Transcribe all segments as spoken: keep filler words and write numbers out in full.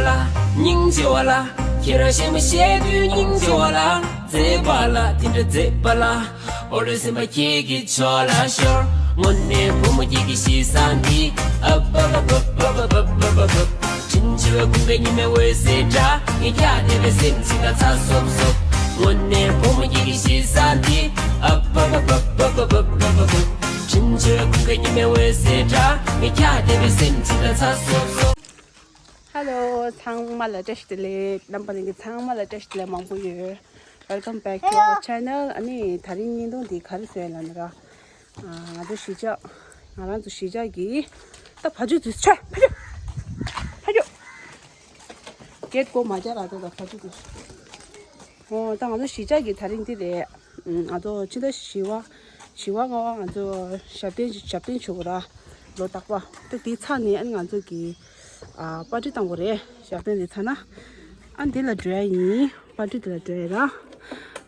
ལ། སྙིང་རྗེ་བ་ལ། ཁྱེད་རང་གཞས་མ་བཤད་དུས་སྙིང་རྗེ་བ་ལ། མཛེས་པ་ལ་དེ་འདྲ་མཛེས་པ་ལ། ཨོ་ལོ་སེམས་པ་ཁྱེད་ཀྱི་ཕྱོགས་ལ་ཤོར། དངོས་གནས་བུ་མོ་ཁྱེད་ཀྱི་གཤིས་བཟང་འདི། ཨ་པ་པ་པ། བྲིན་ཆེ་བའི་ཁུང་པའི་ཉི་མའི་འོད་ཟེར་འདྲ། ངས་ཁྱག་བརྡེབས་པའི་སེམས་ཅིག་ལ་ཚ་སོབ་སོབ། དངོས་གནས་བུ་མོ་ཁྱེད་ཀྱི་གཤིས་བཟང་འདི། ཨ་པ་པ་པ། བྲིན་ཆེ་བའི་ཁུང་པའི་ཉི་མའི་འོད་ཟེར་འདྲ། ངས་ཁྱག་བརྡེབས་པའི་སེམས་ཅིག་ལ་ཚ་སོབ་སོབ། ཧེ་ལོ། ཚང་མ་ལ་བཀྲ་ཤིས་བདེ་ལེགས། རྣམ་པ་ལྷན་རྒྱས་ཚང་མ་ལ་བཀྲ་ཤིས་བདེ་ལེགས་མང་པོ་ཡོད། Welcome back to our channel. ཨ་ནི་དེ་རིང་བརྙན་ཐུང་འདི་ག་རེ་བཟོས་ལབ་ན་ར། ང་ཚོ་གཞིས་ཆགས། ང་རང་ཚོ་གཞིས་ཆགས་ཀྱི། ད་ཕ་ཆོས་ཚུལ་ཆ་ཕ་ཆོས། ཕ་ཆོས། གེད་སྒོ་མ་རྒྱག་ར། ད་ད་ཕ་ཆོས་ཚུལ། ཨོ་ད་ང་ཚོ་གཞིས་ཆགས་ཀྱི་དེ་རིང་འདི་རེད། ང་ཚོ་ཕྱི་ཟླ་བཞི་པ། བཞི་པ་ལྔ་པ་ང་ཚོ་ཞབས་བརྟན་ཞབས་བརྟན་བྱེད་དགོས་ར། ལོ་རྟག་པ། ད་དེའི་ཚར་ནས་ཨ་ནི་ང་ཚོ་གི་ཨ་པར་ཊི་བཏང་དགོས་རེད། ཞབས་བརྟན་དེ་ཚར་ན། ཨ་འདི་ལ་འགྲོ་ཡ་ཡིན། པར་ཊི་དེ་ལ་འགྲོ་ཡ་ར།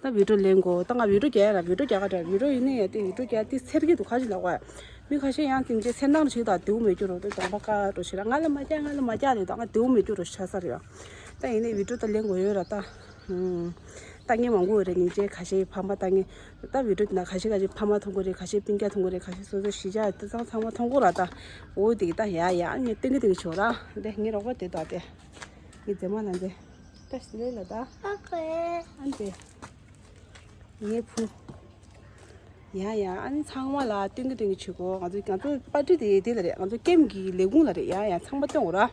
ད་བི་ཌིའོ་ལེན་དགོས། ད་ང་བི་ཌིའོ་རྒྱག་ཡ་ར། བི་ཌིའོ་རྒྱག་ག་འགྲོ། བི་ཌིའོ་ཡིན་ནའི་ཡ་དེ་བི་ཌིའོ་རྒྱག་དེ་འཚེར་གི་འདུག་ཁ་ཅིག་ལབ་ག་མི་ཁ་ཤས་ཡང་དེ་འདྲའི་སེམས་ནང་ཞིག་དང་དེའུ་མེད་རྒྱུ་རོ། དེ་གདོང་པ་དཀར་འགྲོ་ཞིག་ར། ང་ལ་མ་རྒྱག་ང་ལ་མ་རྒྱག་ལབ་དང་། ང་དེའུ་མེད་རྒྱུ་རོ་ཤ་ས་རེད་ཡ། ད་ཡིན་ནའི་བི་ཌིའོ་ད་ལེན་དགོས་ཡོད་ར་ད། ལྟ་མཁན་མང་པོ་ཡོད་རེད། སྙིང་རྗེ། ཁ་ཤས་ཕ་མ་ལྟ་མཁན། ད་བི་ཌིའོ་དེ་ན་ཁ་ཤས་ཁ་ཤས་ཕ་མ་མཐོང་གི་རེད། ཁ་ཤས་སྤུན་ཀྱག་མཐོང་གི་རེད། ཁ་ཤས་སོ་སོ་གཞིས་ཆགས་དེ་ཚང་ཚང་མ་མཐོང་གི་ར་ད། འོ་དེ་གི་ད་ཡ་ཡ་ངས་སྟོན་གི་སྟོན་གི་བྱོས་ར། འདི་ངའི་རོགས་པ་དེ་ད་དེ། ངའི་མཛེས་མ་ལ་འདི། བཀྲ་ཤིས་བདེ་ལེགས་ལ་ད། ཨ་ཁོས། ཨ་འདི། ངའི་བུ། ཡ་ཡ། ཨ་ནི་ཚང་མ་ལ་སྟོན་གི་སྟོན་གི་བྱེད་དགོས། ང་ཚོ་ང་ཚོ་པར་ཊི་དེ་དེ་ལ་རེད། ང་ཚོ་ཀེམ་གི་ལས་ཁུངས་ལ་རེད། ཡ་ཡ། ཚང་མ་སྟོན་དགོས་ར།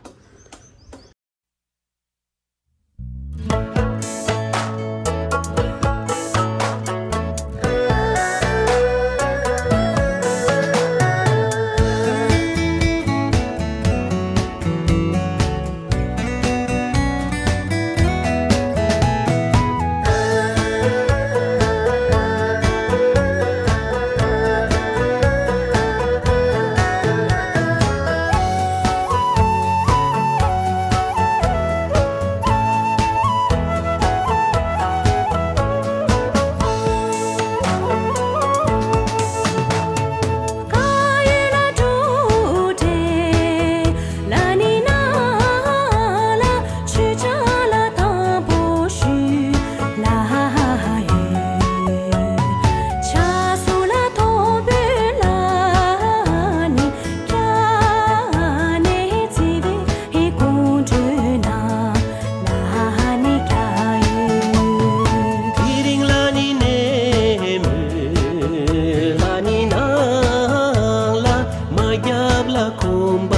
མ་རྒྱབ་ལ་ཁོམ་པ་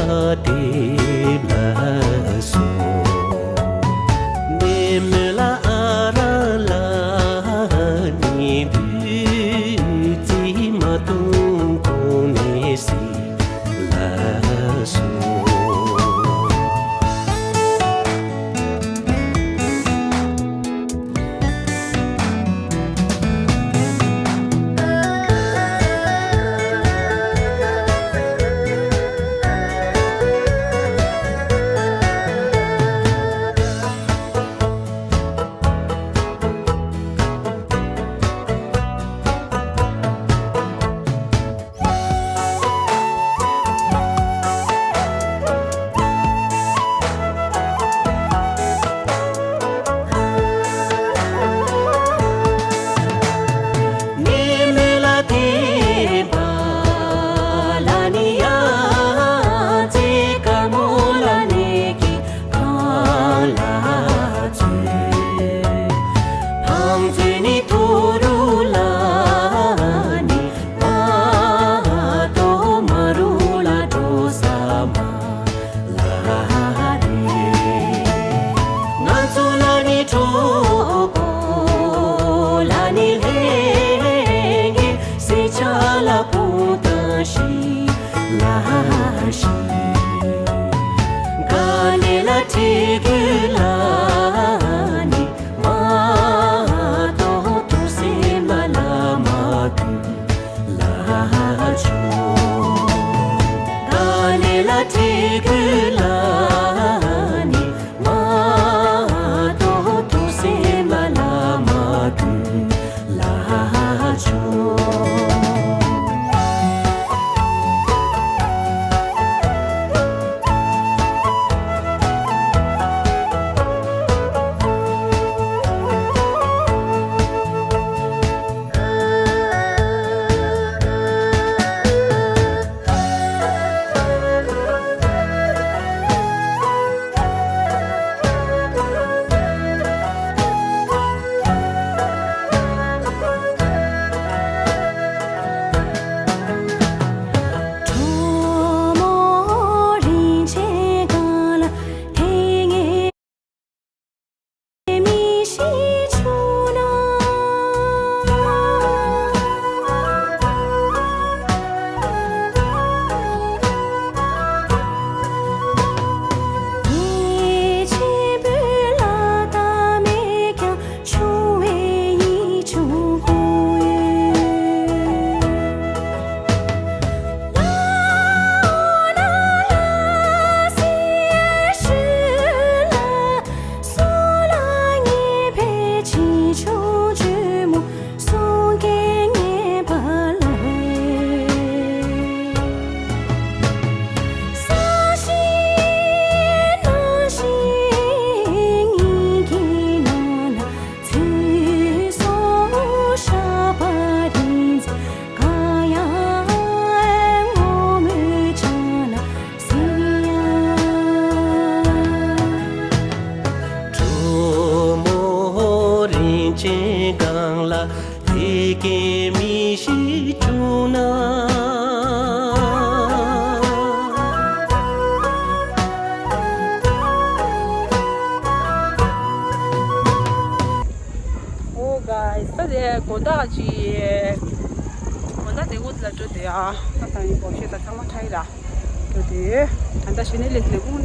དེབ་ལ་སོང་། མེ་མེ་ལ་ཨ་ར་ལ་ནི་བུ་ཙི་མ་ཏུང་ཁོང་ནས་སི་ལ་སོང་། དགོང་དག་ཅིག་དགོང་དག་དེ་འོག་ལ་འགྲོ་དེ་ཡ། ད་ད་ཡིན་པོ་ཤེས་ད་ཚང་མ་ཁྲ་ཡི་ར། འགྲོ་དེ། ད་ད་ཤི་ནི་ལེགས་ལེགས་ཀུན།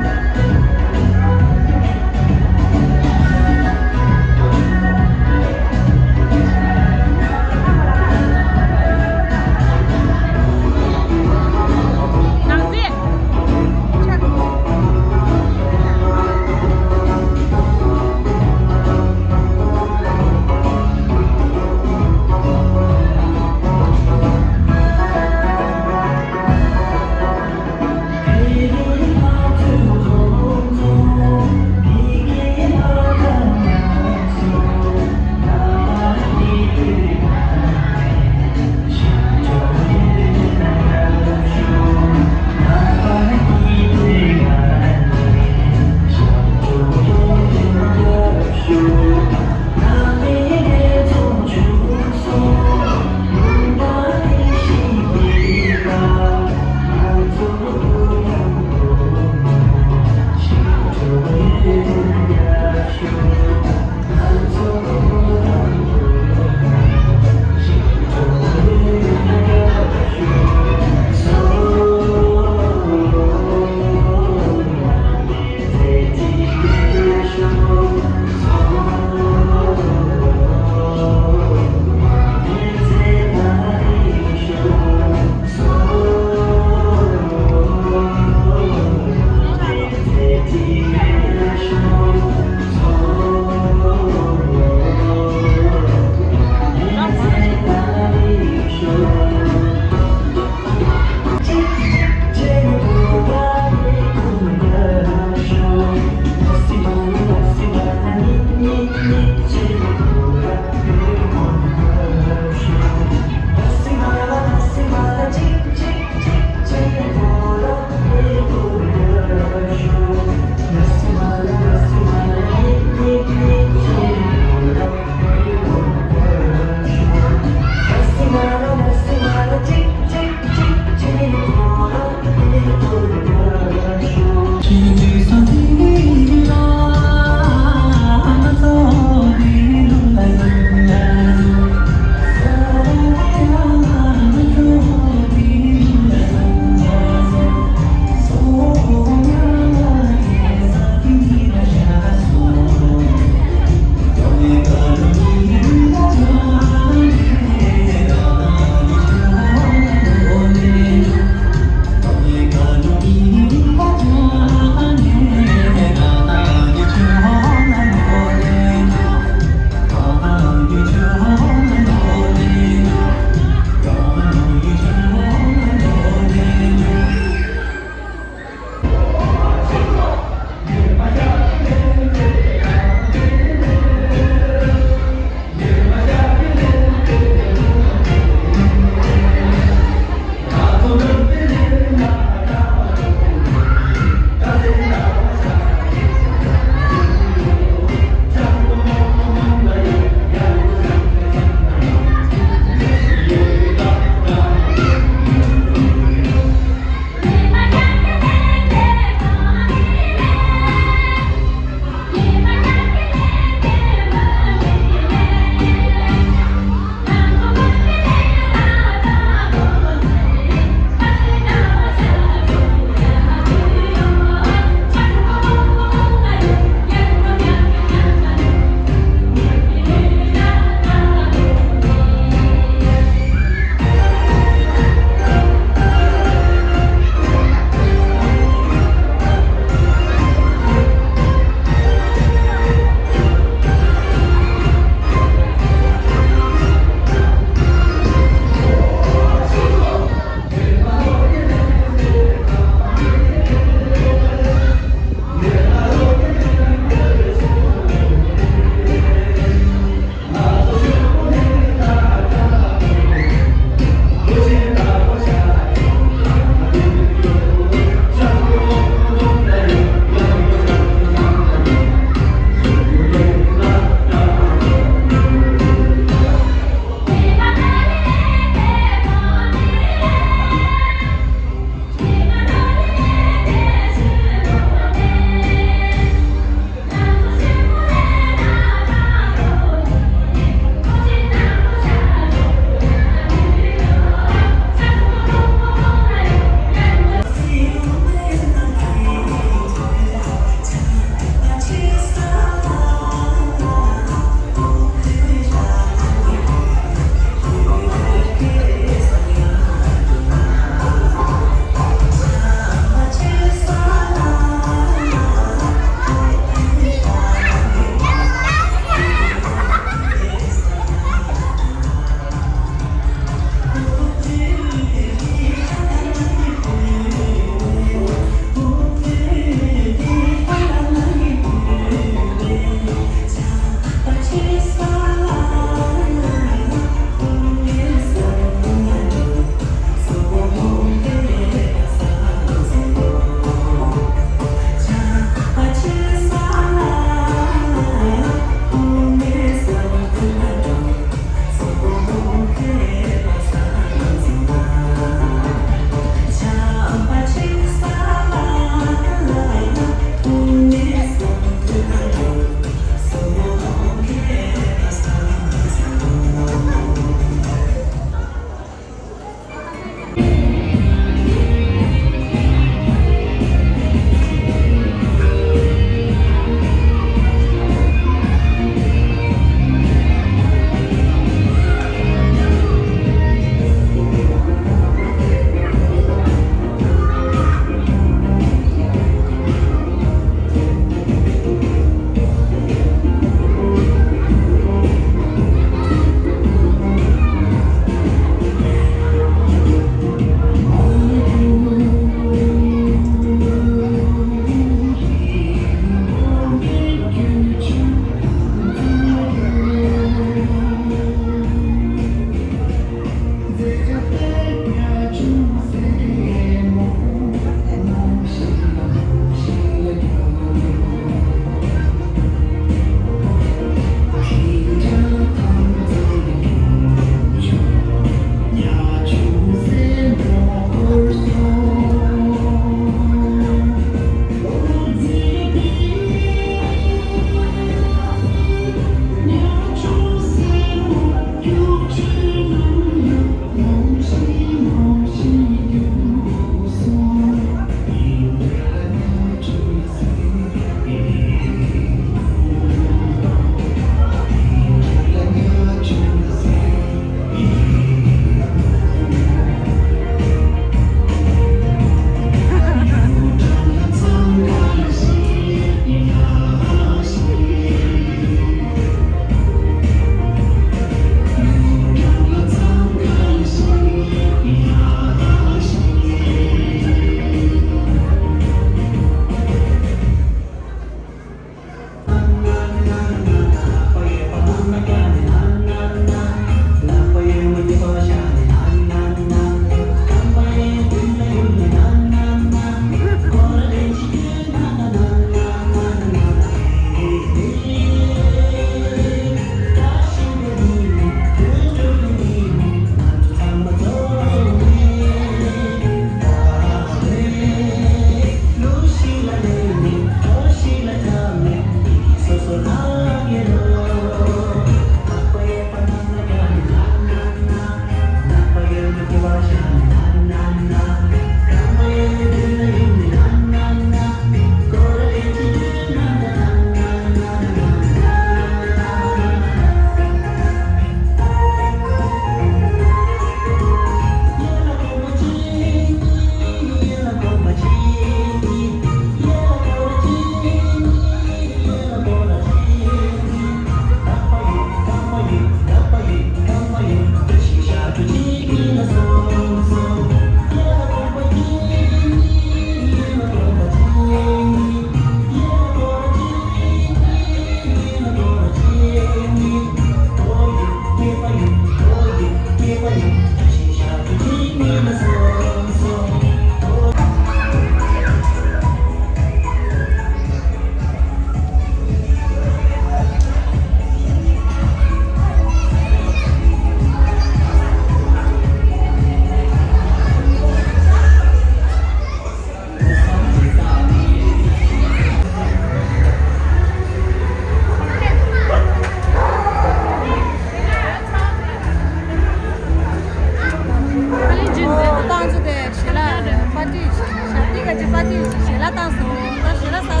ཏང་ཙུའུ་དེ་ཞལ་ལག་པར་ཊི་ཞབས་སྟེགས་ཀྱི་པར་ཊི་ཞལ་ལག་བཏང་སོང་། ད་ཞལ་ལག་ཟ་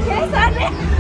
ཞལ་ཟ་རེད།